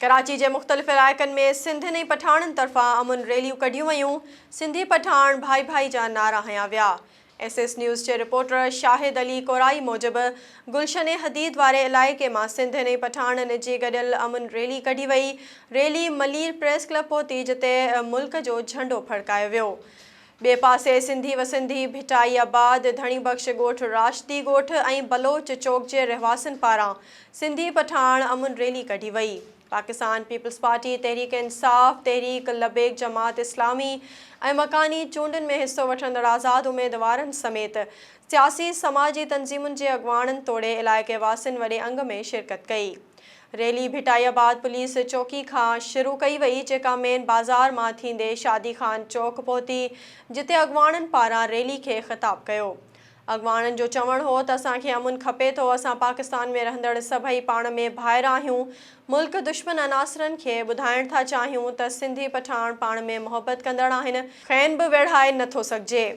ڪراچي جي مختلف علائقن ۾ سنڌين ۽ پٺاڻن طرفان امن ريليون ڪڍيون ويون، سنڌي پٺاڻ ڀائي ڀائي جا نعرا هنيا ويا. ايس ايس نيوز جي رپورٽر شاهد علي ڪورائي موجب گلشن حديد واري علائقي مان سنڌين ۽ پٺاڻن جي گڏيل امن ريلي ڪڍي وئي، ريلي ملير پريس ڪلب پهتي جتي ملڪ جو جهنڊو ڦڙڪايو ويو. ٻئي پاسي سنڌي وسندي ڀٽائي آباد، ڌڻي بخش ڳوٺ، راشدي ڳوٺ ۽ بلوچ چوڪ جي رهواسين پاران سنڌي پٺاڻ امن ريلي ڪڍي وئي. پاڪستان پيپلز پارٽي، تحريڪ انصاف، تحريڪ لبيڪ جماعت اسلامي ۽ مڪاني چونڊن ۾ حصو وٺندڙ آزاد اميدوارن سميت سياسي سماجي تنظيمن جي اڳواڻن توڙي علائقي واسين وڏي انگ ۾ شرڪت ڪئي. ريلي ڀٽائي آباد پوليس چوڪي کان شروع ڪئي وئي جيڪا مين بازار مان ٿيندي شادي خان چوڪ پهتي جتي اڳواڻن پاران ريلي کي خطاب ڪيو. اڳواڻن جو چوڻ هو ته اسان کي امن کپي ٿو اسان پاڪستان ۾ رهندڙ سڀئي پاڻ ۾ ڀائر آهيون ملڪ دشمن عناصرن کي ٻڌائڻ ٿا چاهيون ته سنڌي پٺاڻ پاڻ ۾ محبت ڪندڙ آهن کين به ويڙهائي نه ٿو سگهجي.